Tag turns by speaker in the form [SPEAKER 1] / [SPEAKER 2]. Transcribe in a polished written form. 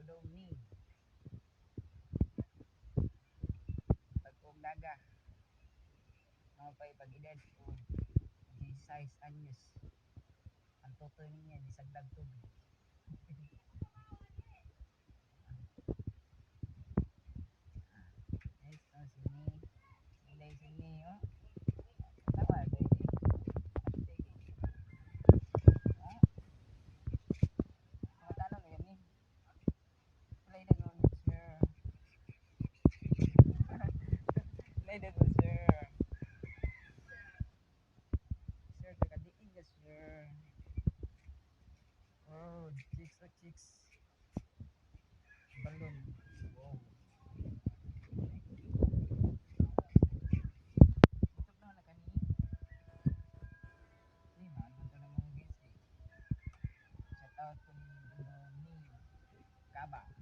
[SPEAKER 1] Dudong ni. Pag-ong daga. Mao pa pag-edad og 16 anyos. Ang totoy niya nisagdag tubig. Ah, yes, oh, sini. Inday sini, oh. Tawa, baby. Oh. Mga tanong yan ni. Play the goal, sir. Play the goal, sir. Sir, kakadiin ka, sir. Oh, chicks, oh, chicks. Balon. Wow. Ito na kani. Ni man, ito na mga guys eh. Shout out ko ni Dudong ni Kaba.